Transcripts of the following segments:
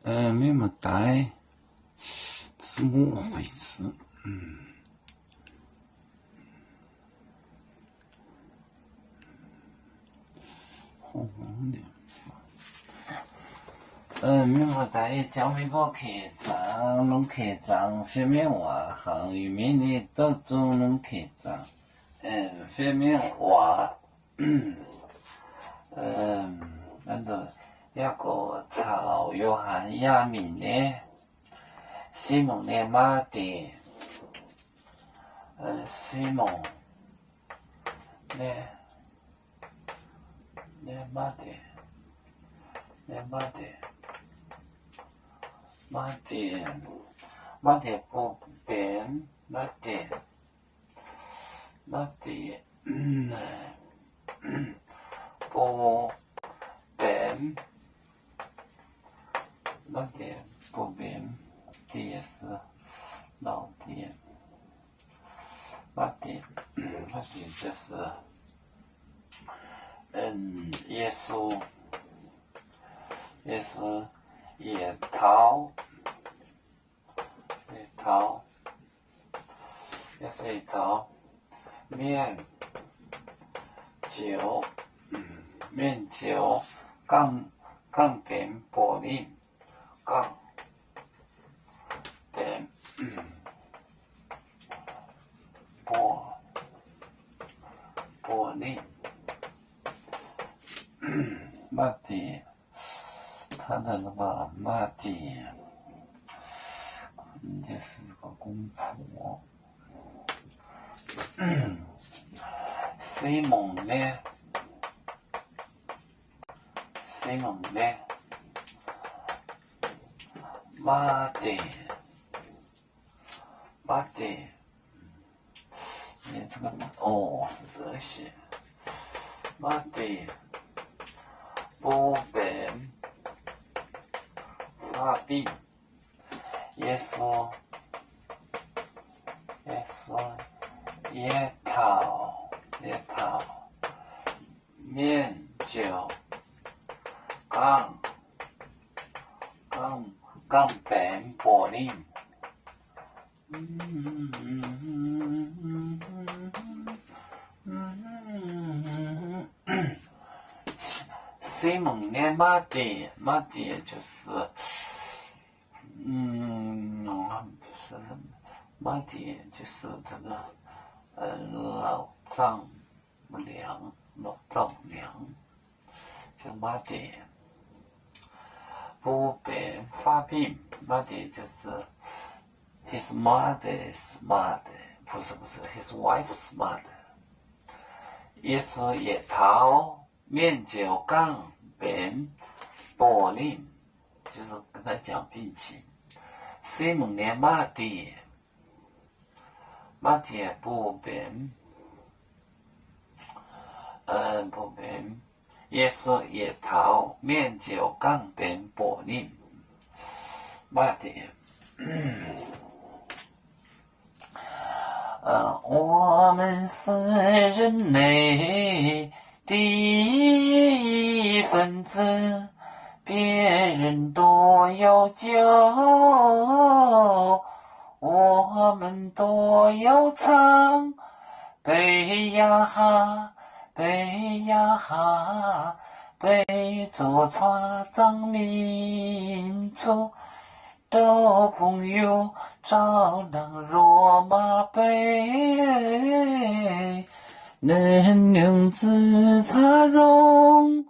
Mienh muoz-doic, mienh muoz-doic, yie jangx mingh mbuo keh zaangc, longx keh zaangc fiev mienh waac hnaangx, yuoqc mienh ni douh zungv longx keh zaangc fiev mienh waac. Yaagorpc caux Yo^han yaac mingh nyei. Simon nyei maa diex, Simon nyei, nyei maa diex, nyei maa diex, maa diex, maa diex bun benx, maa diex, maa diex bun benx, maa diex bun benx diex se, lauh diex, maa diex, maa diex se Yesu, Yesu yietc taux, yietc taux, Yesu yietc taux mienh zioux, mienh zioux gangh, gangh benx buoz-ninh, gangh benx buoz, buoz-ninh. Maa diex, hnangv naaiv maa diex, 公婆. Simon nyei, Simon nyei maa diex, maa diex, maa diex bun benx faah-binh. Yesu, Yesu yietc taux, yietc taux mienh zioux gangh, gangh, gangh benx buoz-ninh. Simon nyei maa diex, maa diex 就是, maa diex 就是这个, 老丈母娘, 老丈母娘, maa diex bun benx faah-binh, maa diex 就是 his mother's mother, 不是, 不是, his wife's mother. Yesu yietc taux mienh zioux gangh benx buoz-ninh, 就是跟他讲病情. Simon nyei maa diex, maa diex bun benx, bun benx, Yesu yietc taux mienh zioux gangh benx buoz-ninh. Maa diex 我们是人类的一份子，别人都有酒，我们都有唱。杯呀哈，杯呀哈，杯中唱赞美主。 交朋友，照亮罗马杯，能用枝插荣，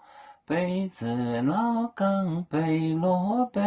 杯子老刚杯落杯。